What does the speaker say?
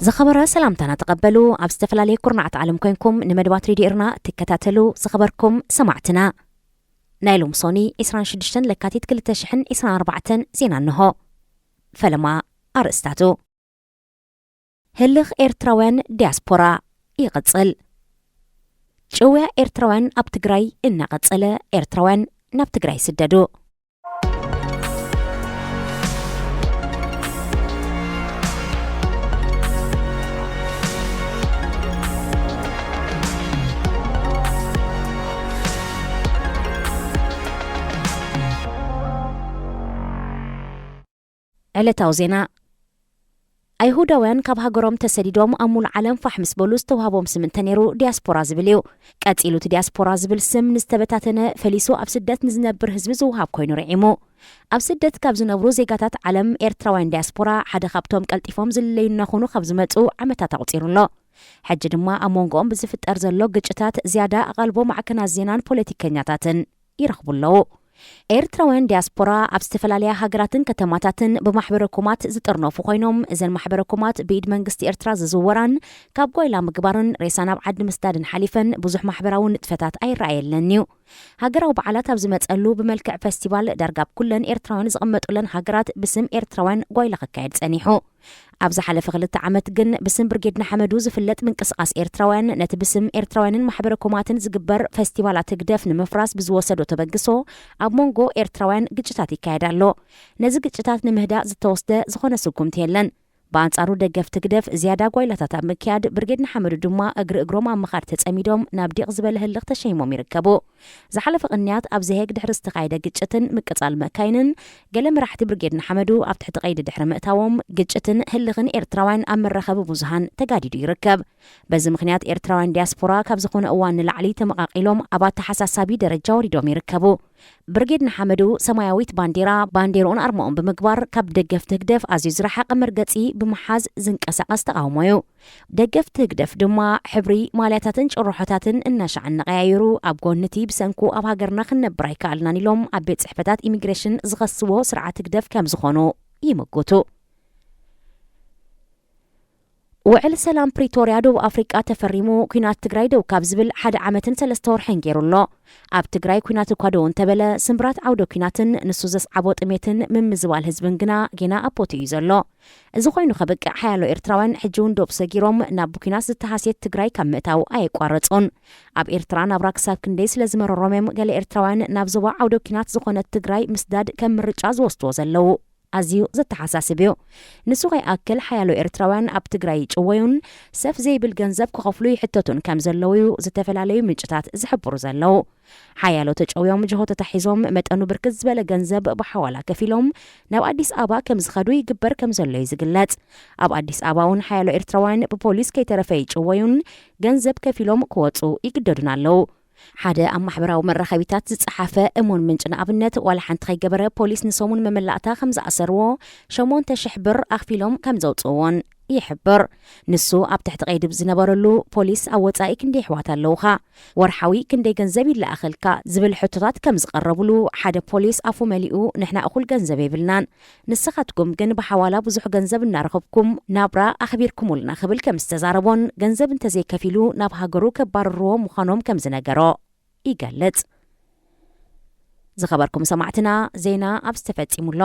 ዝኸበረ ሰላምታና ተቐበሉ። ኣብ ዝተፈላለየ ኩርናዓት ዓለም ኮይንኩም ንመደባት ሬድዮ ኤርና ትከታተሉ ዝኸበርኩም ሰማዕትና፣ ናይ ሎም ሶኒ ዕስራን ሽዱሽተን ለካቲት ክልተ ሽሕን ዕስራን ኣርባዕተን ዜና እንሆ። ፈለማ ኣርእስታቱ። ህልኽ ኤርትራውያን ዲያስፖራ ይቕጽል። ጭውያ ኤርትራውያን ኣብ ትግራይ እናቐጸለ፣ ኤርትራውያን ናብ ትግራይ ይስደዱ። ዕለታዊ ዜና። ኣይሁዳውያን ካብ ሃገሮም ተሰዲዶም ኣብ ሙሉእ ዓለም ፋሕ ምስ በሉ ዝተዋህቦም ስም እንተነይሩ ዲያስፖራ ዝብል እዩ። ቀጺሉ እቲ ዲያስፖራ ዝብል ስም ንዝተበታተነ፣ ፈሊሱ ኣብ ስደት ንዝነብር ህዝቢ ዝወሃብ ኮይኑ ርዒሙ። ኣብ ስደት ካብ ዝነብሩ ዜጋታት ዓለም፣ ኤርትራውያን ዲያስፖራ ሓደ ካብቶም ቀልጢፎም ዝልለዩ እናኾኑ ካብ ዝመጹ ዓመታት ኣቑጺሩ ኣሎ። ሕጂ ድማ ኣብ መንጎኦም ብዝፍጠር ዘሎ ግጭታት ዝያዳ ኣቓልቦ ማዕከናት ዜናን ፖለቲከኛታትን ይረኽቡ ኣለዉ። ኤርትራውያን ዲያስፖራ ኣብ ዝተፈላለያ ሃገራትን ከተማታትን ብማሕበረ ኮማት ዝጥርነፉ ኮይኖም፣ እዘን ማሕበረ ኮማት ብኢድ መንግስቲ ኤርትራ ዝዝወራን ካብ ጓይላ ምግባርን ሬሳ ናብ ዓዲ ምስዳድን ሓሊፈን ብዙሕ ማሕበራዊ ንጥፈታት ኣይረኣየለን እዩ። ሃገራዊ በዓላት ኣብ ዝመጸሉ ብመልክዕ ፈስቲቫል ዳርጋ ኣብ ኩለን ኤርትራውያን ዝቕመጡለን ሃገራት ብስም ኤርትራውያን ጓይላ ክካየድ ጸኒሑ። ኣብ ዝሓለፈ ክልተ ዓመት ግን ብስም ብርጌድ ንሓመዱ ዝፍለጥ ምንቅስቓስ ኤርትራውያን ነቲ ብስም ኤርትራውያንን ማሕበረ ኮማትን ዝግበር ፈስቲቫላት ህግደፍ ንምፍራስ ብዝወሰዶ ተበግሶ ኣብ መንጎ ኤርትራውያን ግጭታት ይካየድ ኣሎ። ነዚ ግጭታት ንምህዳእ ዝተወስደ ዝኾነ ስጉምቲ የለን። ብኣንጻሩ ደገፍቲ ህግደፍ ዝያዳ ጓይላታት ኣብ ምክያድ፣ ብርጌድ ንሓመዱ ድማ እግሪ እግሮም ኣብ ምኻድ ተጸሚዶም ናብ ዲቕ ዝበለ ህልኽ ተሸይሞም ይርከቡ። ዝሓለፈ ቅንያት ኣብ ዘሄግ ድሕሪ ዝተኻየደ ግጭትን ምቅጻል መካይንን፣ ገለ መራሕቲ ብርጌድ ንሓመዱ ኣብ ትሕቲ ቀይዲ ድሕሪ ምእታዎም፣ ግጭትን ህልኽን ኤርትራውያን ኣብ መራኸቢ ብዙሃን ተጋዲዱ ይርከብ። በዚ ምኽንያት ኤርትራውያን ዲያስፖራ ካብ ዝኾነ እዋን ንላዕሊ ተመቓቒሎም ኣብ ኣተሓሳሳቢ ደረጃ ወሪዶም ይርከቡ። ብርጌድ ንሓመዱ ሰማያዊት ባንዴራ፣ ባንዴርኡን ኣርማኡን ብምግባር ካብ ደገፍቲ ህግደፍ ኣዝዩ ዝረሓቐ መርገጺ ብምሓዝ ዝንቀሳቐስ ተቓውሞ እዩ። ደገፍቲ ህግደፍ ድማ ሕብሪ ማልያታትን ጭርሖታትን እናሻዕ እናቐያየሩ ኣብ ጎኒ እቲ ብሰንኩ ኣብ ሃገርና ክንነብር ኣይከኣልናን ኢሎም ኣብ ቤት ጽሕፈታት ኢሚግሬሽን ዝኸስዎ ስርዓት ህግደፍ ከም ዝኾኑ ይምጉቱ። ውዕል ሰላም ፕሪቶርያ ደቡብ ኣፍሪቃ ተፈሪሙ፣ ኲናት ትግራይ ደው ካብ ዝብል ሓደ ዓመትን ሰለስተ ወርሕን ገይሩ ኣሎ። ኣብ ትግራይ ኲናት እኳ ደው እንተበለ፣ ስምብራት ዓውደ ኲናትን ንሱ ዘስዓቦ ጥሜትን ምምዝባል ህዝብን ግና ጌና ኣብ ቦትኡ እዩ ዘሎ። እዚ ኮይኑ ከብቅዕ፣ ሓያሎ ኤርትራውያን ሕጂ እውን ዶብ ሰጊሮም ናብ ብኲናት ዝተሃስየት ትግራይ ካብ ምእታው ኣየቋረጹን። ኣብ ኤርትራ ናብራ ክሳብ ክንደይ ስለ ዝመረሮም እዮም ገለ ኤርትራውያን ናብ ዞባ ዓውደ ኲናት ዝኾነት ትግራይ ምስዳድ ከም ምርጫ ዝወስድዎ ዘለዉ። ኣዝዩ ዘተሓሳስብ እዩ። ንሱ ከይኣክል፣ ሓያሎ ኤርትራውያን ኣብ ትግራይ ይጭወዩን ሰፍ ዘይብል ገንዘብ ክኸፍሉ ይሕተቱን ከም ዘለዉ እዩ ዝተፈላለዩ ምንጭታት ዝሕብሩ ዘለዉ። ሓያሎ ተጨውዮም ጅሆ ተታሒዞም መጠኑ ብርክት ዝበለ ገንዘብ ብሓዋላ ከፊሎም ናብ ኣዲስ ኣበባ ከም ዝኸዱ ይግበር ከም ዘሎ እዩ ዝግለጽ። ኣብ ኣዲስ ኣበባ እውን ሓያሎ ኤርትራውያን ብፖሊስ ከይተረፈ ይጭወዩን ገንዘብ ከፊሎም ክወጹ ይግደዱን ኣለዉ። ሓደ ኣብ ማሕበራዊ መራኸቢታት ዝጸሓፈ እሙን ምንጪ ንኣብነት፣ ዋላ ሓንቲ ከይገበረ ፖሊስ ንሰሙን መመላእታ ከም ዝኣሰርዎ፣ ሸሞንተ ሽሕ ብር ኣኽፊሎም ከም ዘውጽእዎን ይሕብር። ንሱ ኣብ ትሕቲ ቀይዲ ዝነበረሉ፣ ፖሊስ ኣብ ወጻኢ ክንደይ ኣሕዋት ኣለውኻ? ወርሓዊ ክንደይ ገንዘብ ይለኣኸልካ? ዝብል ሕቶታት ከም ዝቐረብሉ፣ ሓደ ፖሊስ ኣፉ መሊኡ፣ ንሕና እኹል ገንዘብ የብልናን፣ ንስኻትኩም ግን ብሓዋላ ብዙሕ ገንዘብ እናረኸብኩም ናብራ ኣኽቢርኩሙልና ክብል ከም ዝተዛረቦን ገንዘብ እንተዘይከፊሉ ናብ ሃገሩ ከባርርዎ ምዃኖም ከም ዝነገሮ ይገልጽ። ዝኸበርኩም ሰማዕትና፣ ዜና ኣብዚ ተፈጺሙ ኣሎ።